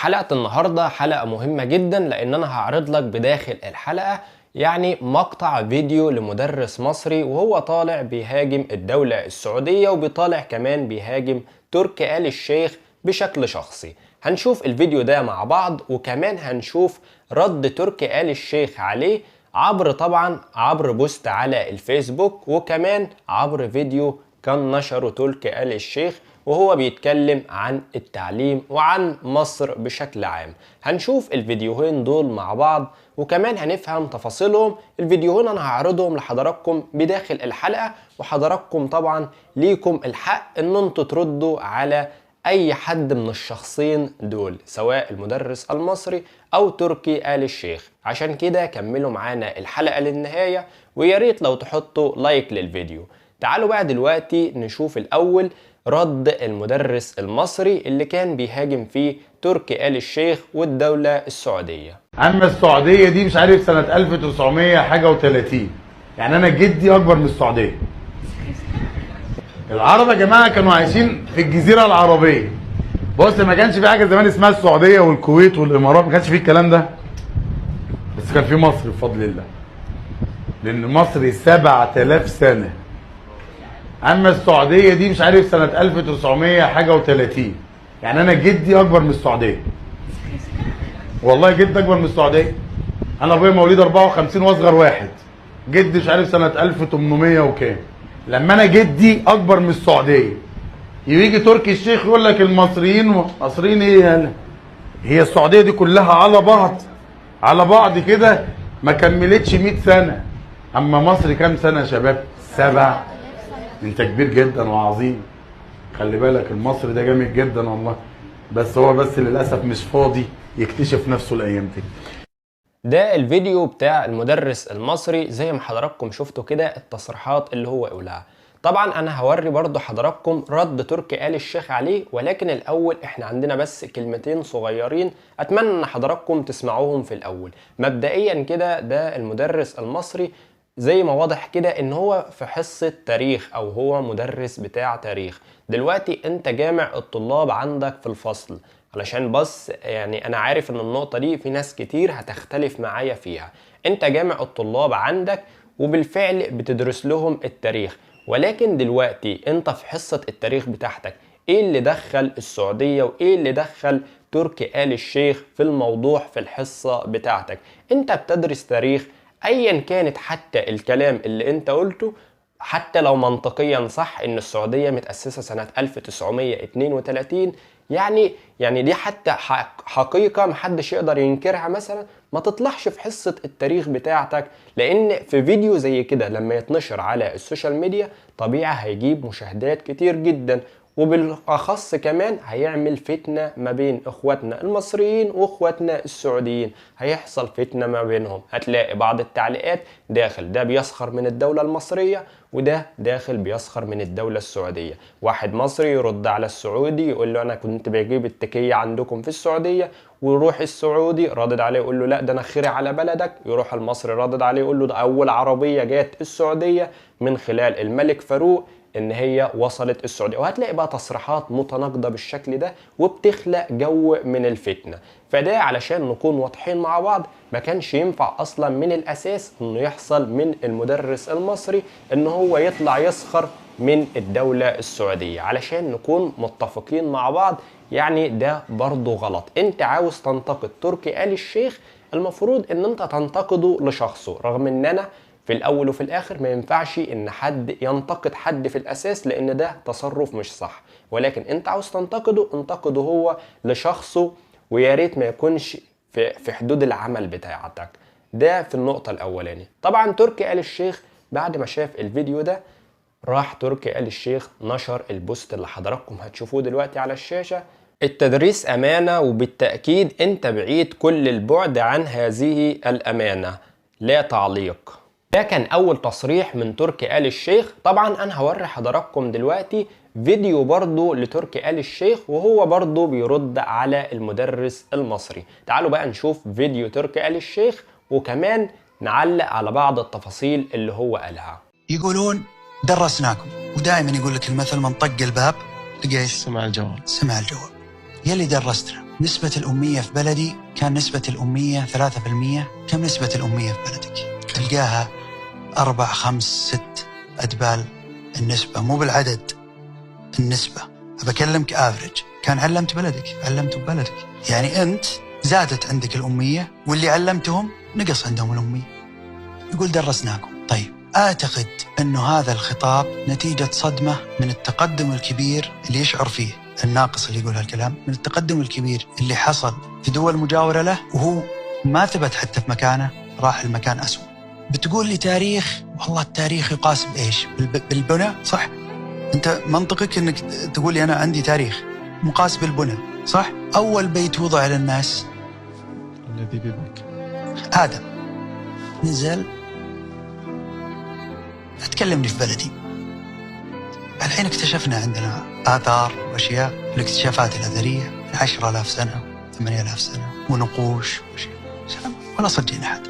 وحلقة النهاردة حلقة مهمة جدا، لان انا هعرض لك بداخل الحلقة يعني مقطع فيديو لمدرس مصري وهو طالع بيهاجم الدولة السعودية، وبيطالع كمان بيهاجم تركي آل الشيخ بشكل شخصي. هنشوف الفيديو ده مع بعض، وكمان هنشوف رد تركي آل الشيخ عليه عبر طبعا عبر بوست على الفيسبوك، وكمان عبر فيديو كان نشره تركي آل الشيخ وهو بيتكلم عن التعليم وعن مصر بشكل عام. هنشوف الفيديوهين دول مع بعض وكمان هنفهم تفاصيلهم. الفيديوهين انا هعرضهم لحضراتكم بداخل الحلقة، وحضراتكم طبعا ليكم الحق ان انتوا تردوا على اي حد من الشخصين دول، سواء المدرس المصري او تركي آل الشيخ. عشان كده كملوا معانا الحلقة للنهاية، ويا ريت لو تحطوا like للفيديو. تعالوا بقى دلوقتي نشوف الاول رد المدرس المصري اللي كان بيهاجم فيه تركي آل الشيخ والدولة السعودية. اما السعودية دي مش عارف سنة 1900 حاجة و30، يعني انا جدي اكبر من السعودية. العرب يا جماعة كانوا عايشين في الجزيرة العربية. بص، ما كانش في حاجة زمان اسمها السعودية والكويت والامارات، ما كانش في الكلام ده، بس كان في مصر بفضل الله، لان مصر 7000 سنة. اما السعودية دي مش عارف سنة 1900 حاجة و30، يعني انا جدي اكبر من السعودية. والله جدي اكبر من السعودية. انا ابويا مواليد 54 واصغر واحد، جدي مش عارف سنة 1800 وكام. لما انا جدي اكبر من السعودية يجي تركي الشيخ يقول لك المصريين مصريين ايه؟ يالا هي السعودية دي كلها على بعض على بعض كده ما كملتش 100 سنة. اما مصر كام سنة يا شباب؟ 7. انت كبير جدا وعظيم، خلي بالك المصري ده جامد جدا والله، بس هو بس للاسف مش فاضي يكتشف نفسه الايام دي. ده الفيديو بتاع المدرس المصري زي ما حضراتكم شفتوا كده التصريحات اللي هو قولها. طبعا انا هوري برضو حضراتكم رد تركي آل الشيخ عليه، ولكن الاول احنا عندنا بس كلمتين صغيرين اتمنى ان حضراتكم تسمعوهم في الاول. مبدئيا كده ده المدرس المصري زي ما واضح كده ان هو في حصة تاريخ او هو مدرس بتاع تاريخ. دلوقتي انت جامع الطلاب عندك في الفصل، علشان بس يعني انا عارف ان النقطة دي في ناس كتير هتختلف معايا فيها. انت جامع الطلاب عندك وبالفعل بتدرس لهم التاريخ، ولكن دلوقتي انت في حصة التاريخ بتاعتك ايه اللي دخل السعودية وايه اللي دخل تركي آل الشيخ في الموضوع في الحصة بتاعتك؟ انت بتدرس تاريخ، ايا كانت حتى الكلام اللي انت قلته، حتى لو منطقيا صح ان السعودية متأسسة سنة 1932، يعني دي حتى حقيقة محدش يقدر ينكرها مثلا، ما تطلعش في حصة التاريخ بتاعتك، لان في فيديو زي كده لما يتنشر على ال social media طبيعي هيجيب مشاهدات كتير جدا، وبالاخص كمان هيعمل فتنة ما بين اخواتنا المصريين واخواتنا السعوديين، هيحصل فتنة ما بينهم. هتلاقي بعض التعليقات داخل ده بيسخر من الدولة المصرية وده داخل بيسخر من الدولة السعودية. واحد مصري يرد على السعودي يقول له انا كنت بجيب التكية عندكم في السعودية، ويروح السعودي رادد عليه يقول له لا ده انا خيري على بلدك، يروح المصري رادد عليه يقول له ده اول عربية جات السعودية من خلال الملك فاروق ان هي وصلت السعودية. وهتلاقي بقى تصريحات متناقضة بالشكل ده وبتخلق جو من الفتنة. فده علشان نكون واضحين مع بعض، ما كانش ينفع اصلا من الاساس انه يحصل من المدرس المصري ان هو يطلع يسخر من الدولة السعودية، علشان نكون متفقين مع بعض. يعني ده برضو غلط. انت عاوز تنتقد تركي آل الشيخ المفروض ان انت تنتقده لشخصه، رغم ان انا في الاول وفي الاخر ما ينفعش ان حد ينتقد حد في الاساس لان ده تصرف مش صح، ولكن انت عاوز تنتقده انتقده هو لشخصه، ويا ريت ما يكونش في حدود العمل بتاعتك. ده في النقطة الاولانية. طبعا تركي آل الشيخ بعد ما شاف الفيديو ده راح تركي آل الشيخ نشر البوست اللي حضراتكم هتشوفوه دلوقتي على الشاشة. التدريس امانة، وبالتأكيد انت بعيد كل البعد عن هذه الامانة، لا تعليق. ده كان اول تصريح من تركي آل الشيخ. طبعا انا هوري حضراتكم دلوقتي فيديو برضو لتركي آل الشيخ وهو برضو بيرد على المدرس المصري. تعالوا بقى نشوف فيديو تركي آل الشيخ وكمان نعلق على بعض التفاصيل اللي هو قالها. يقولون درسناكم، ودائما يقول لك المثل من طق الباب لقى ايش؟ سمع الجواب. سمع الجواب. يلي درستنا نسبة الأمية في بلدي كان نسبة الأمية 3%، كم نسبة الأمية في بلدك؟ تلقاها 4 5 6 أدبال النسبة، مو بالعدد، النسبة. بكلمك افريج. كان علمت بلدك، علمت ببلدك، يعني أنت زادت عندك الأمية واللي علمتهم نقص عندهم الأمية. يقول درسناكم. طيب أعتقد أنه هذا الخطاب نتيجة صدمة من التقدم الكبير اللي يشعر فيه الناقص اللي يقول هالكلام، من التقدم الكبير اللي حصل في دول مجاورة له، وهو ما ثبت حتى في مكانه، راح المكان أسوأ. بتقول لي تاريخ، والله التاريخ يقاس بإيش؟ بالبنى، صح؟ أنت منطقك أنك تقول لي أنا عندي تاريخ مقاس بالبنى، صح؟ أول بيت وضع للناس الذي ببكة، آدم نزل. تكلمني في بلدي. الحين اكتشفنا عندنا آثار وأشياء، الاكتشافات الأثرية من 10,000 سنة، 8,000 سنة، ونقوش وأشياء، ولا صدقنا أحد.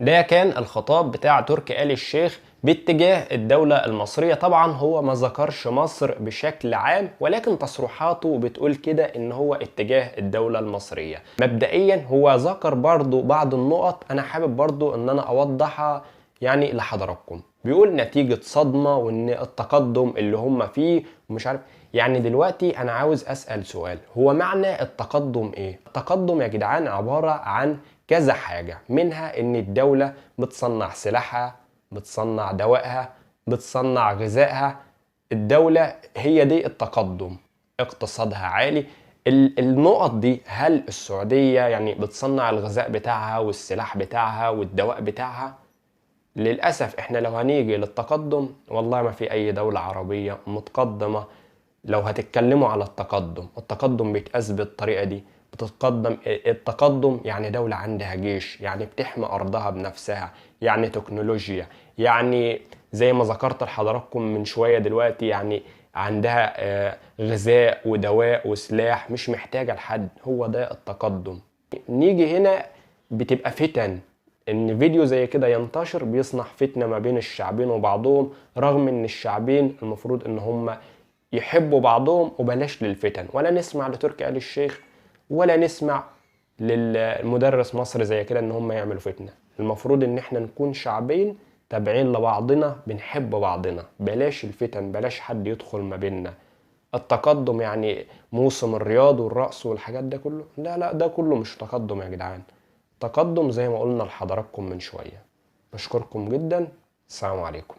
ده كان الخطاب بتاع تركي آل الشيخ باتجاه الدولة المصرية. طبعا هو ما ذكرش مصر بشكل عام، ولكن تصريحاته بتقول كده ان هو اتجاه الدولة المصرية. مبدئيا هو ذكر برضو بعض النقط انا حابب برضو ان انا اوضحها يعني لحضراتكم. بيقول نتيجة صدمة وان التقدم اللي هم فيه ومش عارف. يعني دلوقتي انا عاوز اسأل سؤال، هو معنى التقدم ايه؟ التقدم يا جدعان عبارة عن كذا حاجة، منها ان الدولة بتصنع سلاحها، بتصنع دوائها، بتصنع غذائها. الدولة هي دي التقدم، اقتصادها عالي. النقط دي، هل السعودية يعني بتصنع الغذاء بتاعها والسلاح بتاعها والدواء بتاعها؟ للأسف احنا لو هنيجي للتقدم والله ما في أي دولة عربية متقدمة. لو هتتكلموا على التقدم، التقدم بيتقاس بالطريقة دي. بتتقدم، التقدم يعني دولة عندها جيش، يعني بتحمي أرضها بنفسها، يعني تكنولوجيا، يعني زي ما ذكرت لحضراتكم من شوية دلوقتي، يعني عندها غذاء ودواء وسلاح، مش محتاجة لحد. هو ده التقدم. نيجي هنا بتبقى فتن، ان فيديو زي كده ينتشر بيصنع فتنة ما بين الشعبين وبعضهم، رغم ان الشعبين المفروض ان هم يحبوا بعضهم، وبلاش للفتن. ولا نسمع لتركي آل الشيخ ولا نسمع للمدرس مصر زي كده ان هم يعملوا فتنة. المفروض ان احنا نكون شعبين تابعين لبعضنا، بنحب بعضنا، بلاش الفتن، بلاش حد يدخل ما بيننا. التقدم يعني موسم الرياض والرقص والحاجات ده كله، لا لا، ده كله مش تقدم يا جدعان. تقدم زي ما قلنا لحضراتكم من شوية. بشكركم جدا، السلام عليكم.